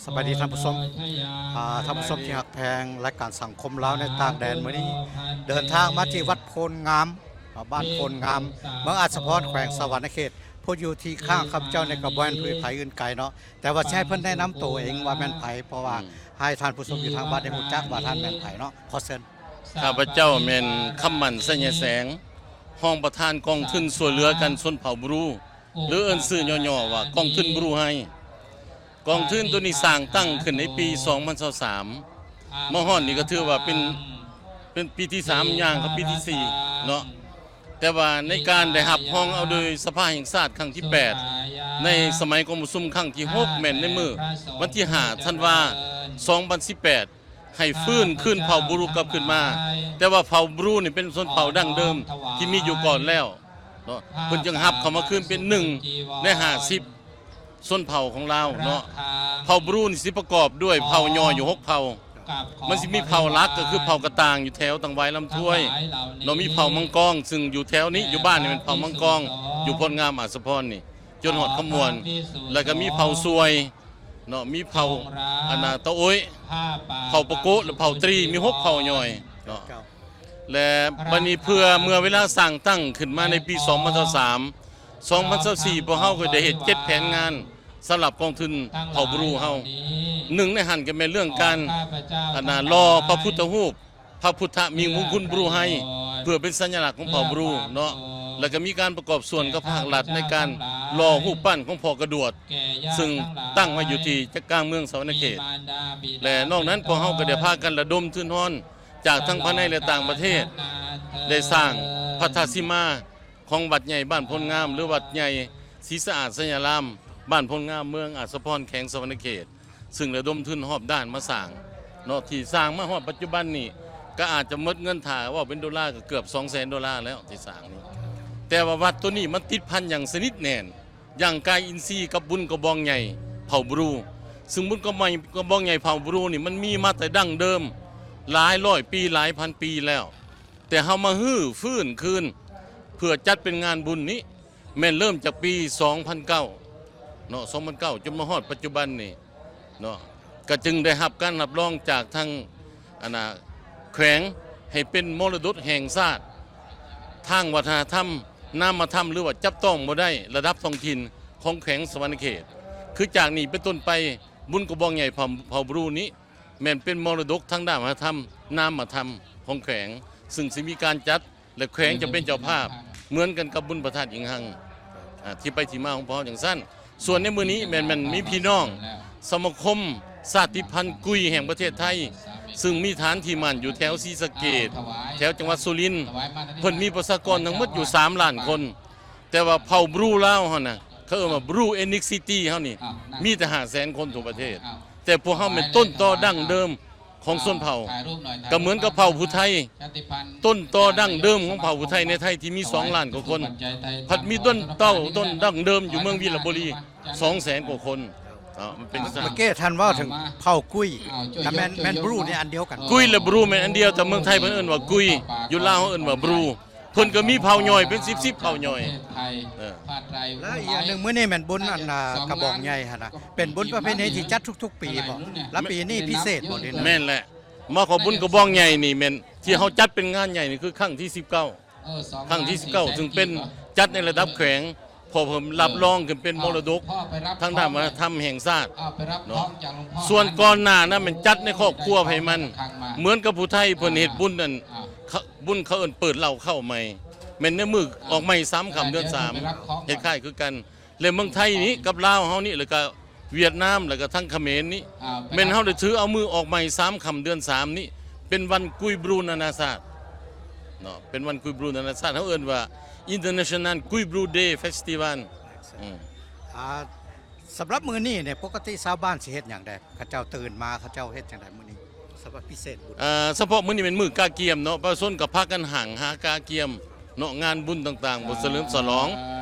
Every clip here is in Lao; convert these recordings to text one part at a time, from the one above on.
ສະບາຍດີທ່ານຜູ້ຊົມ ອາ ທ່ານຜູ້ຊົມທີ່ຮັກແພງ ລາຍການສັງຄົມລາວໃນຕ່າງແດນ ມື້ນີ້ເດີນທາງມາທີ່ວັດໂພນງາມ ອາ ບ້ານໂພນງາມ ເມືອງອາດສະພອນ ແຂວງສະຫວັນນະເຂດ. ຜູ້ຢູ່ທີ່ຂ້າງຂ້າພະເຈົ້ານີ້ກໍບໍ່ແມ່ນໃຜອື່ນໄກເນາະ ແຕ່ວ່າຊິໃຫ້ເພິ່ນແນະນຳໂຕເອງວ່າແມ່ນໃຜ ເພາະວ່າ ອືມ ໃຫ້ທ່ານຜູ້ຊົມຢູ່ທາງບ້ານໄດ້ຮູ້ຈັກວ່າທ່ານແມ່ນໃຜເນາະ. ຂໍເຊີນ. ຂ້າພະເຈົ້າແມ່ນ ຄຳໝັ້ນ ໄຊຍະແສງ ຮອງປະທານກອງທຶນຊ່ວຍເຫຼືອກັນຊົນເຜົ່າບຣູ ຫຼືເອີ້ນຊື່ຫຍໍ້ໆວ່າກອງທຶນບຣູໄຮ. ກອງທຶນໂຕນີ້ສ້າງຕັ້ງຂຶ້ນໃນປີສອງພັນຊາວສາມ ມາຮອດນີ້ກໍຖືວ່າເປັນ ເປັນປີທີສາມ ຍ່າງເຂົ້າປີທີສີ່ເນາະ. ແຕ່ວ່າໃນການໄດ້ຮັບຮອງເອົາໂດຍສະພາແຫ່ງຊາດຄັ້ງທີແປດ ໃນສະໄໝກອງປະຊຸມຄັ້ງທີຫົກ ແມ່ນໃນມື້ວັນທີຫ້າ ທັນວາ ສອງພັນສິບແປດ ໃຫ້ຟື້ນຄືນເຜົ່າບຣູກັບຄືນມາ. ແຕ່ວ່າເຜົ່າບຣູນີ້ເປັນຊົນເຜົ່າດັ້ງເດີມທີ່ມີຢູ່ກ່ອນແລ້ວເນາະ ເພິ່ນຈຶ່ງຮັບເຂົ້າມາຄືນເປັນໜຶ່ງໃນຫ້າສິບຊົນເຜົ່າຂອງລາວເນາະ. ເຜົ່າບຣູນີ້ຊິປະກອບດ້ວຍເຜົ່າຫຍໍ້ຢູ່ຫົກເຜົ່າ. ມັນຊິມີເຜົ່າຫຼັກກໍຄືເຜົ່າກະຕ່າງຢູ່ແຖວຕັງຫວາຍລຳຖ້ວຍເນາະ ມີເຜົ່າມັງກອງ ຊຶ່ງຢູ່ແຖວນີ້ ຢູ່ບ້ານນີ້ແມ່ນເຜົ່າມັງກອງ ຢູ່ໂພນງາມອາດສະພອນນີ້ ຈົນຮອດຄຳມ່ວນ ແລ້ວກໍມີເຜົ່າສວຍ ເນາະ ມີເຜົ່າ ອັນນ່າ ຕາໂອ້ຍ ເຜົ່າປະໂກະ ແລະ ເຜົ່າຕຣີ ມີຫົກເຜົ່າຍ່ອຍເນາະ. ແລະ ບັດນີ້ເພື່ອເມື່ອເວລາສ້າງຕັ້ງຂຶ້ນມາໃນປີສອງພັນຊາວສາມ ສອງພັນຊາວສີ່ ພວກເຮົາກໍໄດ້ເຮັດເຈັດແຜນງານສຳລັບກອງທຶນເຜົ່າບຣູເຮົາ. ໜຶ່ງໃນຫັ້ນກໍແມ່ນເລື່ອງການ ອັນນ່າ ຫຼໍ່ພະພຸດທະຮູບ ພະພຸດທະມີມຸງຄຸນບຣູໄຮ ເພື່ອເປັນສັນຍະລັກຂອງເຜົ່າບຣູເນາະ ແລ້ວກໍມີການປະກອບສ່ວນກັບພາກລັດໃນການຫຼໍ່ຮູບປັ້ນຂອງພໍ່ກະດວດ ຊຶ່ງຕັ້ງໄວ້ຢູ່ທີ່ໃຈກາງເມືອງສະຫວັນນະເຂດ ແລະ ນອກນັ້ນພວກເຮົາກໍໄດ້ພາກັນລະດົມທຶນຮອນຈາກທັງພາຍໃນ ແລະ ຕ່າງປະເທດ ໄດ້ສ້າງພັດທະສີມາ ຂອງວັດໃຫຍ່ບ້ານໂພນງາມ ຫຼື ວັດໃຫຍ່ສີສະອາດໄຊຍາລາມ ບ້ານໂພນງາມ ເມືອງອາດສະພອນ ແຂວງສະຫວັນນະເຂດ ຊຶ່ງລະດົມທຶນຮອບດ້ານມາສ້າງເນາະ ທີ່ສ້າງມາຮອດປັດຈຸບັນນີ້ ກໍອາດຈະໝົດເງິນ ຖ້າເວົ້າເປັນໂດລາກໍເກືອບສອງແສນໂດລາແລ້ວທີ່ສ້າງນີ້. ແຕ່ວ່າວັດໂຕນີ້ມັນຕິດພັນຢ່າງສະໜິດແໜ້ນ ຢ່າງກາຍອິນຊີກັບບຸນກະບອງໃຫຍ່ເຜົ່າບຣູ ຊຶ່ງບຸນກະບອງ ກະບອງໃຫຍ່ເຜົ່າບຣູນີ້ ມັນມີມາແຕ່ດັ້ງເດີມ ຫຼາຍຮ້ອຍປີ ຫຼາຍພັນປີແລ້ວ ແຕ່ເຮົາມາຮື້ຟື້ນຄືນ ເພື່ອຈັດເປັນງານບຸນນີ້ ແມ່ນເລີ່ມຈາກປີສອງພັນເກົ້າເນາະ ສອງພັນເກົ້າ ຈົນມາຮອດປັດຈຸບັນນີ້ເນາະ ກໍຈຶ່ງໄດ້ຮັບການຮັບຮອງຈາກທາງ ອັນນ່າ ແຂວງ ໃຫ້ເປັນມໍລະດົກແຫ່ງຊາດ ທາງວັດທະນະທຳ ນາມະທຳ ຫຼືວ່າຈັບຕ້ອງບໍ່ໄດ້ລະດັບທ້ອງຖິ່ນຂອງແຂວງສະຫວັນນະເຂດ. ຄືຈາກນີ້ເປັນຕົ້ນໄປ ບຸນກະບອງໃຫຍ່ເຜົ່າ ເຜົ່າບຣູນີ້ ແມ່ນເປັນມໍລະດົກທາງດ້ານວັດທະນະທຳ ນາມະທຳຂອງແຂວງ ຊຶ່ງຊິມີການຈັດ ແລະ ແຂວງຈະເປັນເຈົ້າພາບ ເໝືອນກັນກັບບຸນພະທາດອີງຮັງ ອາ ທີ່ໄປທີ່ມາຂອງພວກເຮົາຈັ່ງຊັ້ນ. ສ່ວນໃນມື້ນີ້ແມ່ນ ແມ່ນມີພີ່ນ້ອງສະມາຄົມຊາດຕິພັນກຸຍແຫ່ງປະເທດໄທ ຊຶ່ງມີຖານທີ່ໝັ້ນຢູ່ແຖວສີສະເກດ ແຖວຈັງຫວັດສຸລິນ ເພິ່ນມີປະຊາກອນທັງໝົດຢູ່ສາມລ້ານຄົນ. ແຕ່ວ່າເຜົ່າບຣູລາວເຮົານະ ເຂົາເອີ້ນວ່າບຣູເອທນິກຊິຕີເຮົານີ້ ມີແຕ່ຫ້າແສນຄົນທົ່ວປະເທດ ແຕ່ພວກເຮົາແມ່ນຕົ້ນຕໍດັ້ງເດີມຂອງຊົນເຜົ່າ ກໍເໝືອນກັບເຜົ່າຜູ້ໄທ ຕົ້ນຕໍດັ້ງເດີມຂອງເຜົ່າຜູ້ໄທໃນໄທທີ່ມີສອງລ້ານກວ່າຄົນ ພັດມີຕົ້ນເຕົ້າຕົ້ນດັ້ງເດີມຢູ່ເມືອງວິລະບູລີສອງແສນກວ່າຄົນເນາະ ມັນເປັນຈັ່ງຊັ້ນ. ເມື່ອກີ້ທ່ານເວົ້າເຖິງເຜົ່າກຸຍ ແມ່ນ ແມ່ນບຣູນີ້ອັນດຽວກັນ ກຸຍ ແລະ ບຣູແມ່ນອັນດຽວ ແຕ່ເມືອງໄທເພິ່ນເອີ້ນວ່າກຸຍ ຢູ່ລາວເຮົາເອີ້ນວ່າບຣູ. ເພິ່ນກໍມີເຜົ່າຍ່ອຍເປັນສິບໆເຜົ່າຍ່ອຍ ເອີ ແລະອີກຢ່າງໜຶ່ງ ມື້ນີ້ແມ່ນບຸນອັນ ອ່າ ກະບອງໃຫຍ່ຫັ້ນນະ ເປັນບຸນປະເພນີທີ່ຈັດທຸກໆປີບໍ ແລະປີນີ້ພິເສດບໍ ຫຼື? ແມ່ນແຫຼະ ມາຂອງບຸນກະບອງໃຫຍ່ນີ້ແມ່ນທີ່ເຮົາຈັດເປັນງານໃຫຍ່ນີ້ຄືຄັ້ງທີສິບເກົ້າ ຄັ້ງທີສິບເກົ້າ ຊຶ່ງເປັນຈັດໃນລະດັບແຂວງ ເພາະເພິ່ນຮັບຮອງຂຶ້ນເປັນມໍລະດົກທາງດ້ານວັດທະນະທຳແຫ່ງຊາດເນາະ. ສ່ວນກ່ອນໜ້ານັ້ນແມ່ນຈັດໃນຄອບຄົວໃຜມັນ ເໝືອນກັບຜູ້ໄທເພິ່ນເຮັດບຸນນັ້ນ ບຸນເຂົາເອີ້ນເປີດເລົ້າເຂົ້າໃໝ່ ແມ່ນໃນມື້ອອກໃໝ່ສາມຄ່ຳເດືອນສາມ ເຮັດຄ້າຍຄືກັນ. ແລະເມືອງໄທນີ້ກັບລາວເຮົານີ້ ແລ້ວກະຫວຽດນາມ ແລ້ວກະທາງຂະເໝນນີ້ ແມ່ນເຮົາໄດ້ຖືເອົາມື້ອອກໃໝ່ສາມຄ່ຳເດືອນສາມນີ້ ເປັນວັນກຸຍບຣູນານາຊາດເນາະ ເປັນວັນກຸຍບຣູນານາຊາດ ເຮົາເອີ້ນວ່າ International Kui Bru Day Festival. ອືມ ອ່າ ສຳລັບມື້ນີ້ນີ້ ປົກກະຕິຊາວບ້ານຊິເຮັດຫຍັງແດ່? ເຂົາເຈົ້າຕື່ນມາ ເຂົາເຈົ້າເຮັດຈັ່ງໃດມື້ນີ້? ສຳລັບພິເສດບຸນ ເອີ ສະເພາະມື້ນີ້ແມ່ນມື້ກະກຽມເນາະ ປະຊາຊົນກໍພາກັນຫ້າງຫາກະກຽມເນາະ ງານບຸນຕ່າງໆ ບົດສະເຫຼີມສະຫຼອງ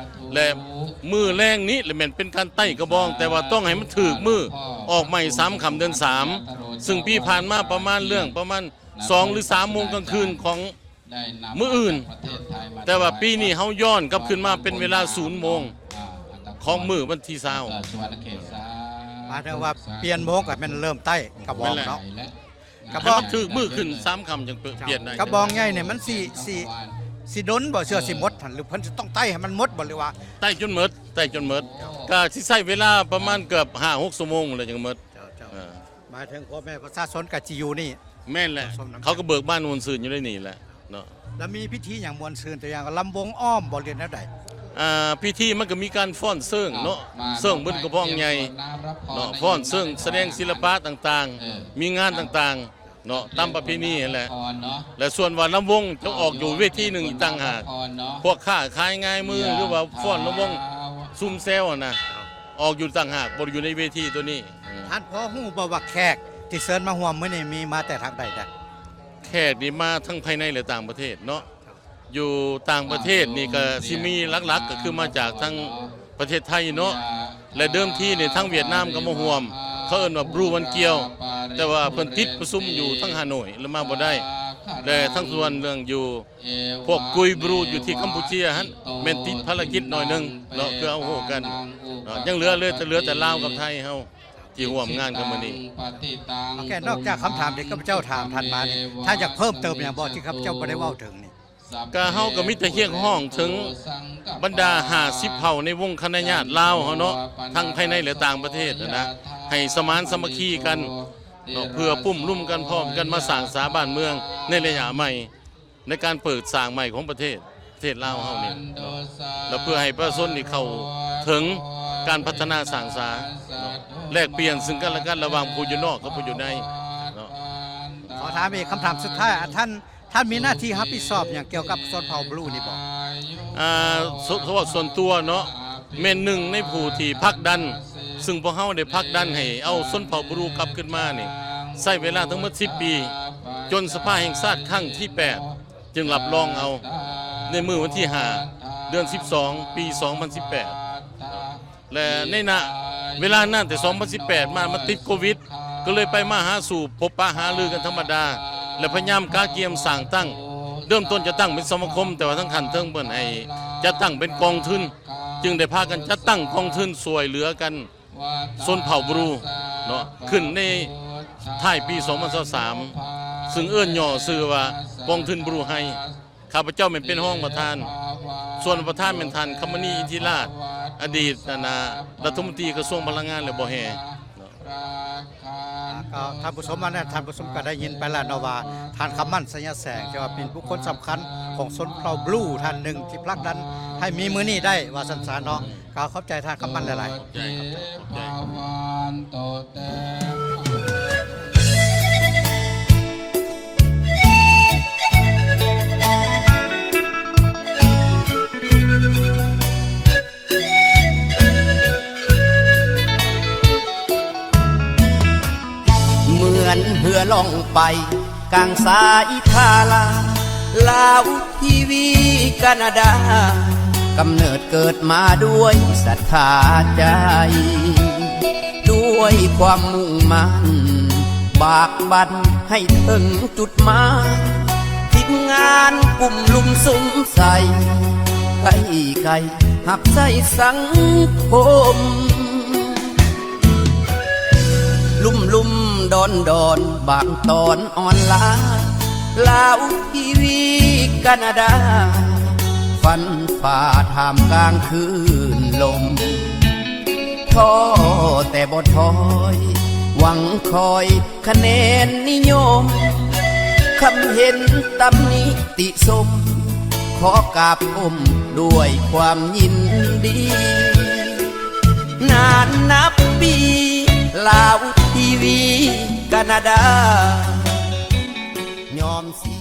ແລະ ມື້ແລງນີ້ລະແມ່ນເປັນການໄຕ້ກະບອງ ແຕ່ວ່າຕ້ອງໃຫ້ມັນຖືກມື້ ອອກໃໝ່ສາມຄ່ຳເດືອນສາມ ຊຶ່ງປີຜ່ານມາປະມານເລື່ອງປະມານສອງຫຼືສາມໂມງກາງຄືນຂອງມື້ອື່ນ ແຕ່ວ່າປີນີ້ເຮົາຍ້ອນກັບຄືນມາເປັນເວລາສູນໂມງຂອງມື້ວັນທີຊາວ. ໝາຍເຖິງວ່າປ່ຽນໂມງກໍແມ່ນເລີ່ມໄຕ້ກະບອງເນາະ. ກະບອງ ໃຫ້ມັນຖືກມື້ຂຶ້ນສາມຄ່ຳຈັ່ງປ່ຽນໄດ້. ກະບອງໃຫຍ່ນີ້ມັນຊິ ຊິ ຊິດົນບໍ່ ເຊື່ອຊິໝົດຫັ້ນ ຫຼືເພິ່ນຊິຕ້ອງໄຕ້ໃຫ້ມັນໝົດບໍ່ ຫຼືວ່າ? ໄຕ້ຈົນໝົດ ໄຕ້ຈົນໝົດ. ກະຊິໃຊ້ເວລາປະມານເກືອບຫ້າຫົກຊົ່ວໂມງແລ້ວຈັ່ງໝົດ. ເຈົ້າ ເຈົ້າ ເອີ ໝາຍເຖິງພໍ່ແມ່ປະຊາຊົນກໍຊິຢູ່ນີ້. ແມ່ນແຫຼະ ເຂົາກໍເບີກບານມ່ວນຊື່ນຢູ່ໃນນີ້ແຫຼະເນາະ. ແລ້ວມີພິທີຫຍັງມ່ວນຊື່ນ ຕົວຢ່າງລຳວົງອ້ອມບໍ່ ຫຼືແນວໃດ? ອ່າ ພິທີມັນກໍມີການຟ້ອນເຊີງເນາະ ເຊີງເບິ່ງກະບອງໃຫຍ່ເນາະ ຟ້ອນເຊີງສະແດງສິລະປະຕ່າງໆ ມີງານຕ່າງໆເນາະ ຕາມປະເພນີຫັ້ນແຫຼະ. ແລະສ່ວນວ່າລຳວົງຈະອອກຢູ່ເວທີໜຶ່ງອີກຕ່າງຫາກ ພວກຄ້າຂາຍງາຍມື ຫຼືວ່າຟ້ອນລຳວົງຊຸມແຊວຫັ້ນນະ ອອກຢູ່ຕ່າງຫາກ ບໍ່ໄດ້ຢູ່ໃນເວທີໂຕນີ້. ທ່ານພໍຮູ້ບໍ່ວ່າແຂກທີ່ເຊີນມາຮ່ວມມື້ນີ້ມີມາແຕ່ທາງໃດນະ? ແຂກນີ້ມາທັງພາຍໃນ ແລະ ຕ່າງປະເທດເນາະ. ຢູ່ຕ່າງປະເທດນີ້ກໍຊິມີຫຼັກໆ ກໍຄືມາຈາກທາງປະເທດໄທເນາະ ແລະ ເດີມທີນີ້ທາງຫວຽດນາມກໍມາຮ່ວມ ເຂົາເອີ້ນວ່າບຣູວັນກຽວ ແຕ່ວ່າເພິ່ນຕິດປະຊຸມຢູ່ທາງຮ່າໂນ້ຍ ແລະ ມາບໍ່ໄດ້. ແລະ ທາງສ່ວນເລື່ອງຢູ່ ພວກກຸຍບຣູຢູ່ທີ່ກຳປູເຈຍຫັ້ນ ແມ່ນຕິດພາລະກິດໜ້ອຍໜຶ່ງເນາະ ຄືເຮົາຮູ້ກັນເນາະ. ຍັງເຫຼືອ ເຫຼືອແຕ່ ເຫຼືອແຕ່ລາວກັບໄທເຮົາທີ່ຮ່ວມງານກັນມື້ນີ້. ໂອເຄ ນອກຈາກຄຳຖາມທີ່ຂ້າພະເຈົ້າຖາມທ່ານມານີ້ ທ່ານຢາກເພີ່ມເຕີມຫຍັງບໍ່ ທີ່ຂ້າພະເຈົ້າບໍ່ໄດ້ເວົ້າເຖິງນີ້? ກະເຮົາກໍມີແຕ່ຮຽກຮ້ອງເຖິງບັນດາຫ້າສິບເຜົ່າໃນວົງຄະນະຍາດລາວເຮົາເນາະ ທັງພາຍໃນ ແລະ ຕ່າງປະເທດຫັ້ນນະ ໃຫ້ສະໝານສາມັກຄີກັນເນາະ ເພື່ອປຸ້ມລຸມກັນ ພ້ອມກັນມາສ້າງສາບ້ານເມືອງໃນໄລຍະໃໝ່ ໃນການເປີດສ້າງໃໝ່ຂອງປະເທດ ປະເທດລາວເຮົານີ້ເນາະ ແລະ ເພື່ອໃຫ້ປະຊາຊົນນີ້ເຂົ້າເຖິງການພັດທະນາສ້າງສາເນາະ ແລກປ່ຽນຊຶ່ງກັນແລະກັນລະຫວ່າງຜູ້ຢູ່ນອກກັບຜູ້ຢູ່ໃນເນາະ. ຂໍຖາມອີກຄຳຖາມສຸດທ້າຍ ອາ ທ່ານ ທ່ານມີໜ້າທີ່ຮັບຜິດຊອບຫຍັງກ່ຽວກັບຊົນເຜົ່າບລູນີ້ບໍ່? ອ່າ ສ- ເວົ້າສ່ວນຕົວເນາະ ແມ່ນໜຶ່ງໃນຜູ້ທີ່ຜັກດັນ ຊຶ່ງພວກເຮົາໄດ້ຜັກດັນໃຫ້ເອົາຊົນເຜົ່າບລູກັບຄືນມານີ້ ໃຊ້ເວລາທັງໝົດສິບປີ ຈົນສະພາແຫ່ງຊາດຄັ້ງທີແປດ ຈຶ່ງຮັບຮອງເອົາໃນມື້ວັນທີຫ້າ ເດືອນສິບສອງ ປີສອງພັນສິບແປດ ແລະ ໃນນະເວລານັ້ນແຕ່ສອງພັນສິບແປດມາ ມາຕິດໂຄວິດ ກໍເລີຍໄປມາຫາສູ່ ພົບປະຫາລືກັນທຳມະດາ ແລະ ພະຍາຍາມກະກຽມສ້າງຕັ້ງ ເລີ່ມຕົ້ນຈະຕັ້ງເປັນສະມາຄົມ ແຕ່ວ່າທາງຂັ້ນເທິງເພິ່ນໃຫ້ຈັດຕັ້ງເປັນກອງທຶນ ຈຶ່ງໄດ້ພາກັນຈັດຕັ້ງກອງທຶນຊ່ວຍເຫຼືອກັນ ຊົນເຜົ່າບຣູເນາະ ຂຶ້ນໃນທ້າຍປີສອງພັນຊາວສາມ ຊຶ່ງເອີ້ນຫຍໍ້ຊື່ວ່າກອງທຶນບຣູໄຮ. ຂ້າພະເຈົ້າແມ່ນເປັນຮອງປະທານ ສ່ວນປະທານແມ່ນທ່ານ ຄຳມະນີ ອິນທິລາດ ອະດີດ ອັນນ່າ ລັດຖະມົນຕີກະຊວງພະລັງງານ ແລະ ບໍ່ແຮ່ເນາະ. ກໍທ່ານຜູ້ຊົມ ອັນນັ້ນ ທ່ານຜູ້ຊົມກໍໄດ້ຍິນໄປແລ້ວເນາະວ່າ ທ່ານຄຳໝັ້ນ ໄຊຍະແສງ ທີ່ວ່າເປັນບຸກຄົນສຳຄັນຂອງຊົນເຜົ່າບລູທ່ານໜຶ່ງ ທີ່ຜັກດັນໃຫ້ມີມື້ນີ້ໄດ້ ວ່າຊັ້ນຊະເນາະ. ກໍຂອບໃຈທ່ານຄຳໝັ້ນຫຼາຍໆ. ຂອບໃຈ ຂອບໃຈ. ເໝືອນເຮືອລ່ອງໄປກາງສາຍທາລາ ລາວ ທີວີ ການາດາ ກຳເນີດເກີດມາດ້ວຍສັດທາໃຈ ດ້ວຍຄວາມມຸ່ງໝັ້ນ ບາກບັ່ນໃຫ້ເຖິງຈຸດໝາຍ ທີມງານກຸ່ມລຸມສຸມໃສ່ ໄກ້ໄກ່ຮັບໃຊ້ສັງຄົມ ລຸ່ມໆດອນໆ ບາງຕອນອ່ອນລາ ລາວ ທີວີ ການາດາ ຟັນຝ່າທ່າມກາງຄື້ນລົມ ທໍ້ແຕ່ບໍ່ຖອຍ ຫວັງຄອຍຄະແນນນິຍົມ ຄຳເຫັນຕຳໜິຕິຊົມ ຂໍກາບກົ້ມດ້ວຍຄວາມຍິນດີ ນານນັບປີ ລາວ ທີວີ ການາດາ ຍອມເສຍ